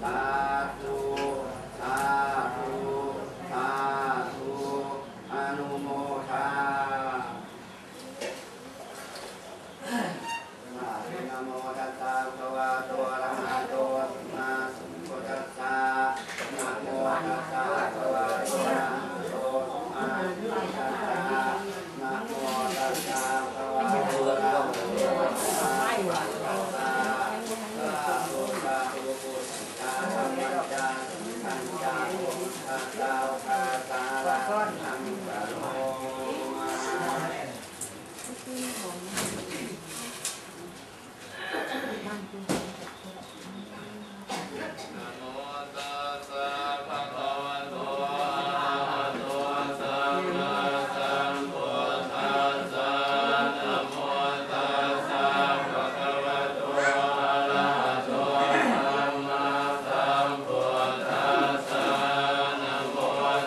ສາທຸ ສາທຸ ສາທຸ ອະນຸໂມທາ ສາທຸ ນະໂມຕັດສະ ພະຄະວະໂຕ ອະລະຫະໂຕ ສຳມາສຳພຸດທັດສະ ນະໂມຕັດສະ ພະຄະວະໂຕ ອະລະຫະໂຕ ສຳມາສຳພຸດທັດສະ ນະໂມຕັດສະ ພະຄະວະໂຕ ອະລະຫະໂຕ ສຳມາສຳພຸດທັດສະ ສາທຸ ສາທຸ ພຸດທັງຈາ ທຳມັງຈາ ສັງຄັງຈາ ພຸດທັດສະ ສະລະນັງ ຄາສາມະ ນະໂມຕັດສະ ພະຄະວະໂຕ ອະລະຫະໂຕ ສຳມາສຳພຸດທັດສະ ນະໂມຕັດສະ ພະຄະວະໂຕ ອະລະຫະໂຕ ສຳມາສຳພຸດທັດສະ ນະໂມ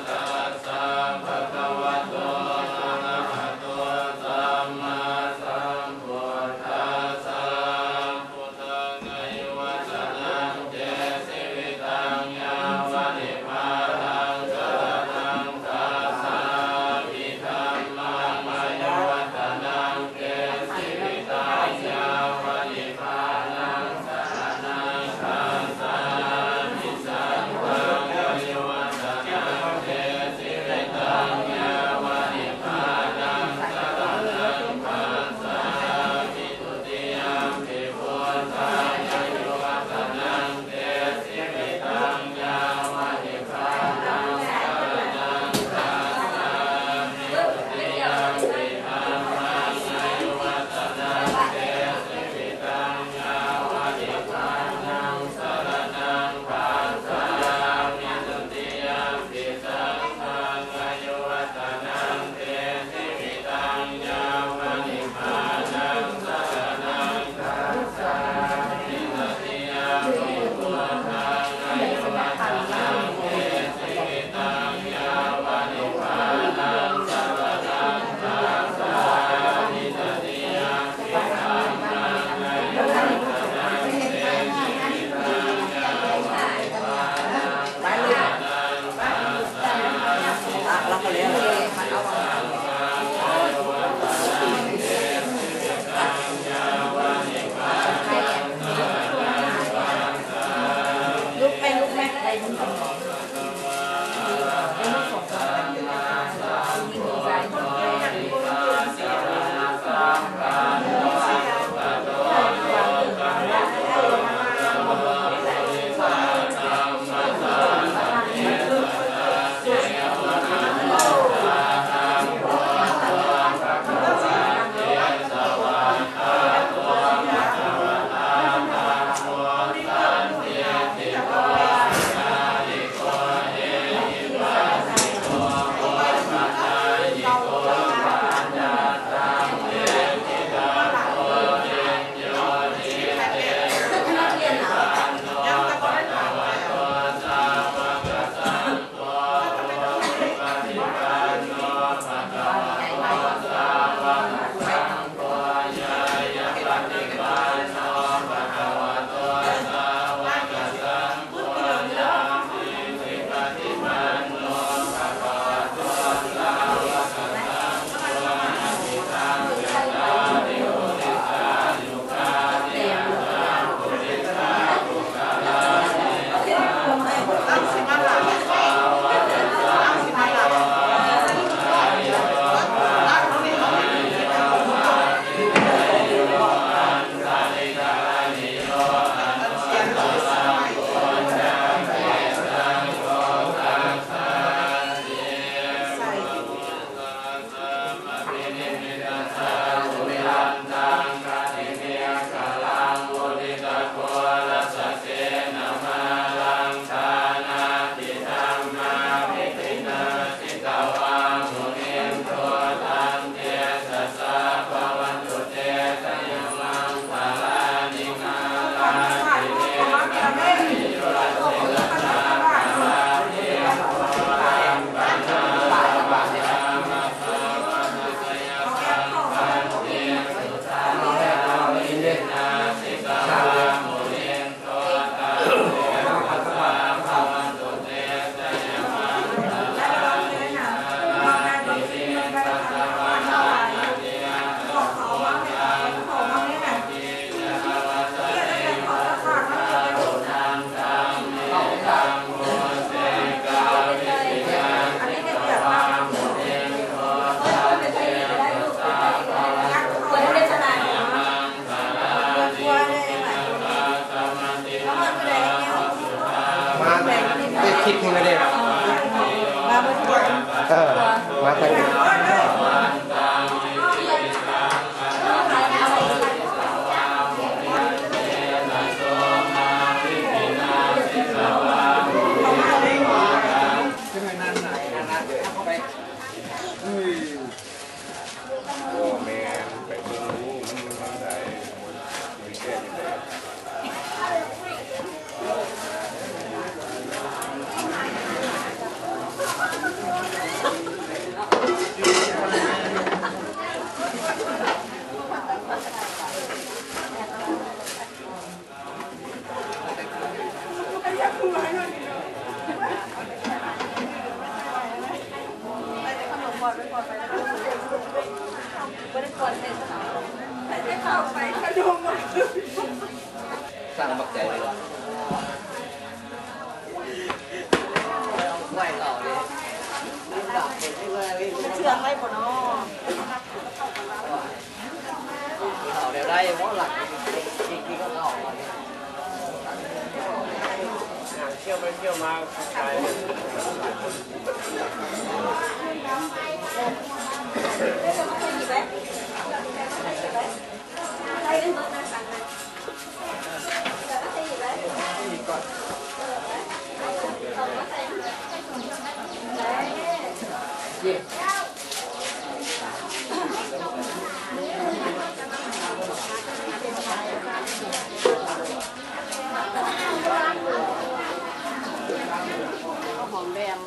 ຕັດສະ ພະຄະວະໂຕ ອະລະຫະໂຕ ສຳມາສຳພຸດທັດສະ ພຸດທັງອາຍຸວັດທະນັງ ເຕ ຊີວິຕັງ ຍາວະ ນິບພານັງ ສະລະນັງ ຄັດສາມິ ທຳມັງ ອາຍຸວັດທະນັງ ເຕ ຊີວິຕັງ ຍາວະ ນິບພານັງ ສະລະນັງ ຄັດສາມິ ສັງຄັງ ອາຍຸວັດທະນັງ ເຕ ຊີວິຕັງ ຍາວະ ນິບພານັງ ສະລະນັງ ຄັດສາມິ ທິດໜຶ່ງແລ້ວເດ້ ມາເບິ່ງ ເອີ ມາທາງນີ້ ສັ່ງບັກໃຫຍ່ເລີຍ ໄວ້ເອົາເດ້ ເຊື່ອງໄວ້ບໍ່ນໍ? ເອົາແນວໃດບໍ່ລະ ກິນ ກິນເຂົ້າ ທ່ຽວໄປທ່ຽວມາ ເອົາຫອມແດງ.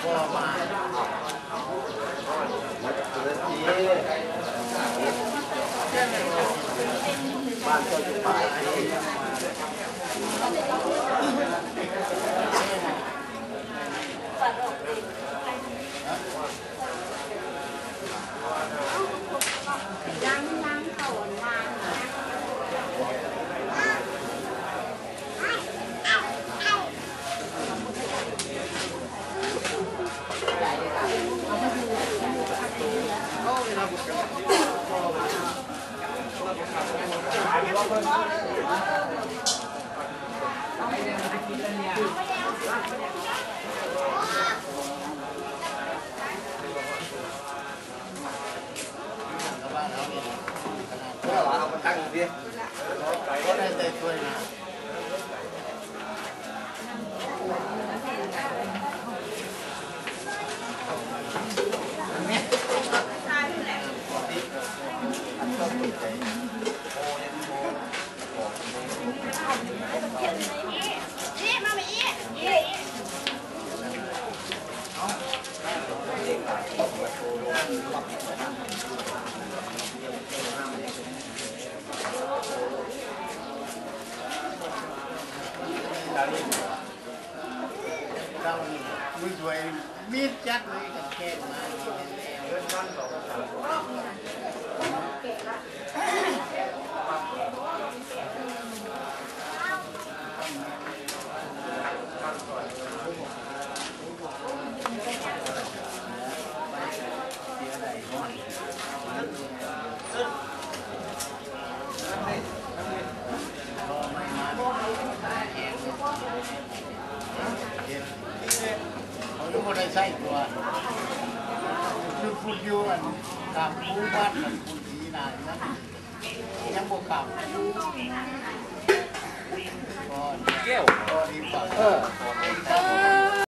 ເອົາມາຕັ້ງຢູ່ພີ້ ບໍ່ໄດ້ໃສ່ຖ້ວຍນະ. ເຈົ້ານີ້ ມື້ສວຍມີຈັດເລີຍ ກັນແກ້ງມານີ້ແມ່ນແລ້ວ.